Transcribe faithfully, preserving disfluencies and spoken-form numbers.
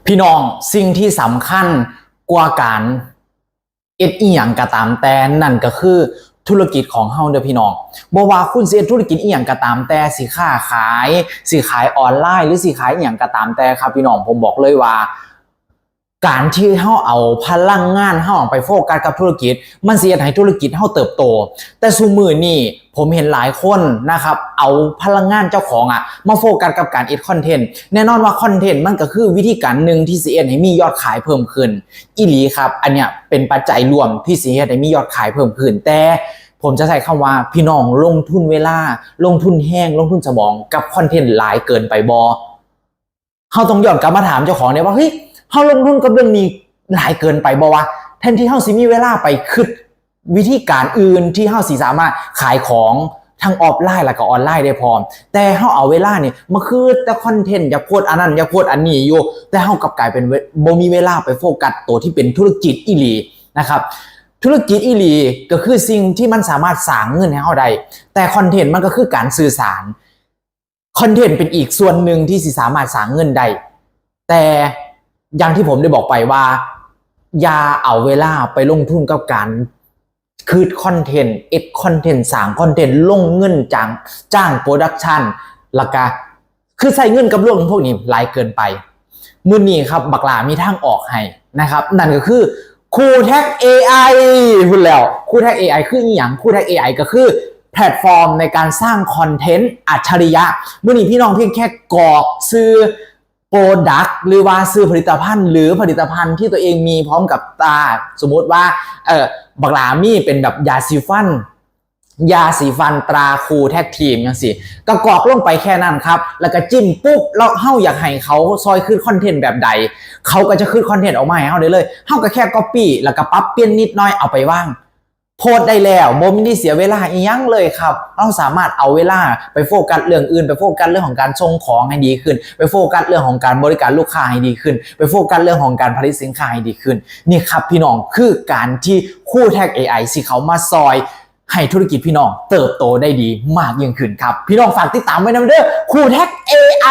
พี่น้อง สิ่งที่สำคัญกว่าการเอ็ดอีหยังก็ตามแต่ นั่นก็คือธุรกิจของเฮาเด้อพี่น้อง บ่ว่าคุณสิเอ็ดธุรกิจอีหยังก็ตามแต่ สิค้าขาย สิขายออนไลน์ หรือสิขายอีหยังก็ตามแต่ครับพี่น้อง ผมบอกเลยว่า การที่เฮาเอาพลังงานเฮาไปโฟกัสกับธุรกิจ มันสิเฮ็ดให้ธุรกิจเฮาเติบโต แต่ซุมื้อนี้ผมเห็นหลายคนนะครับ เอาพลังงานเจ้าของอะมาโฟกัสกับการเอ็ดคอนเทนต์ แน่นอนว่าคอนเทนต์มันก็คือวิธีการหนึ่งที่สิเฮ็ดให้มียอดขายเพิ่มขึ้น อีหลีครับ อันเนี้ยเป็นปัจจัยรวมที่สิเฮ็ดให้มียอดขายเพิ่มขึ้น แต่ผมจะใช้คำว่าพี่น้องลงทุนเวลา ลงทุนแฮง ลงทุนสมองกับคอนเทนต์หลายเกินไปบ่ เฮาต้องย้อนกลับมาถามเจ้าของเนี่ยว่า เฮ้ย เฮาลงทุนกับเรื่องนี้หลายเกินไปบ่วะ แทนที่เฮาสิมีเวลาไปคิดวิธีการอื่นที่เฮาสิสามารถขายของทั้งออฟไลน์แล้วก็ออนไลน์ได้พร้อม แต่เฮาเอาเวลานี่มาคิดแต่คอนเทนต์ อยากโพสต์อันนั้น อยากโพสต์อันนี้อยู่ แต่เฮากลับกลายเป็นเว- บ่มีเวลาไปโฟกัสตัวที่เป็นธุรกิจอีหลีนะครับ ธุรกิจอีหลีก็คือสิ่งที่มันสามารถสร้างเงินให้เฮาได้ แต่คอนเทนต์มันก็คือการสื่อสาร คอนเทนต์เป็นอีกส่วนหนึ่งที่สิสามารถสร้างเงินได้ แต่อย่างที่ผมได้บอกไปว่า อย่าเอาเวลาไปลงทุนกับการคิดคอนเทนต์ เอ็ดคอนเทนต์ สร้างคอนเทนต์ ลงเงินจ้าง จ้างโปรดักชัน แล้วก็คือใช้เงินกับเรื่องพวกนี้หลายเกินไป มื้อนี้ครับ บักหล่ามีทางออกให้นะครับ นั่นก็คือ Cool Tag เอไอ พูดแล้ว Cool Tag เอไอ คืออีหยัง Cool Tag เอไอ ก็คือแพลตฟอร์มในการสร้างคอนเทนต์อัจฉริยะ มื้อนี้พี่น้องเพียงแค่กรอกชื่อ Product หรือว่าชื่อผลิตภัณฑ์ หรือผลิตภัณฑ์ที่ตัวเองมีพร้อมกับตา สมมุติว่า เออ บักหล่ามีเป็นแบบยาสีฟัน ยาสีฟันตรา Cool Tag Team จังซี้ ก็กรอกลงไปแค่นั้นครับ แล้วก็จิ้มปุ๊บ แล้วเฮาอยากให้เขาซอยคิดคอนเทนต์แบบใด เขาก็จะคิดคอนเทนต์ออกมาให้เฮาได้เลย เฮาก็แค่ copy แล้วก็ปรับเปลี่ยนนิดหน่อยเอาไปวาง โพสต์ได้แล้ว บ่มีได้เสียเวลาอีหยังเลยครับ เฮาสามารถเอาเวลาไปโฟกัสเรื่องอื่น ไปโฟกัสเรื่องของการส่งของให้ดีขึ้น ไปโฟกัสเรื่องของการบริการลูกค้าให้ดีขึ้น ไปโฟกัสเรื่องของการผลิตสินค้าให้ดีขึ้น นี่ครับพี่น้อง คือการที่ Cool Tag เอไอ สิเข้ามาซอยให้ธุรกิจพี่น้องเติบโตได้ดีมากยิ่งขึ้นครับ พี่น้องฝากติดตามไว้นำเด้อ Cool Tag เอไอ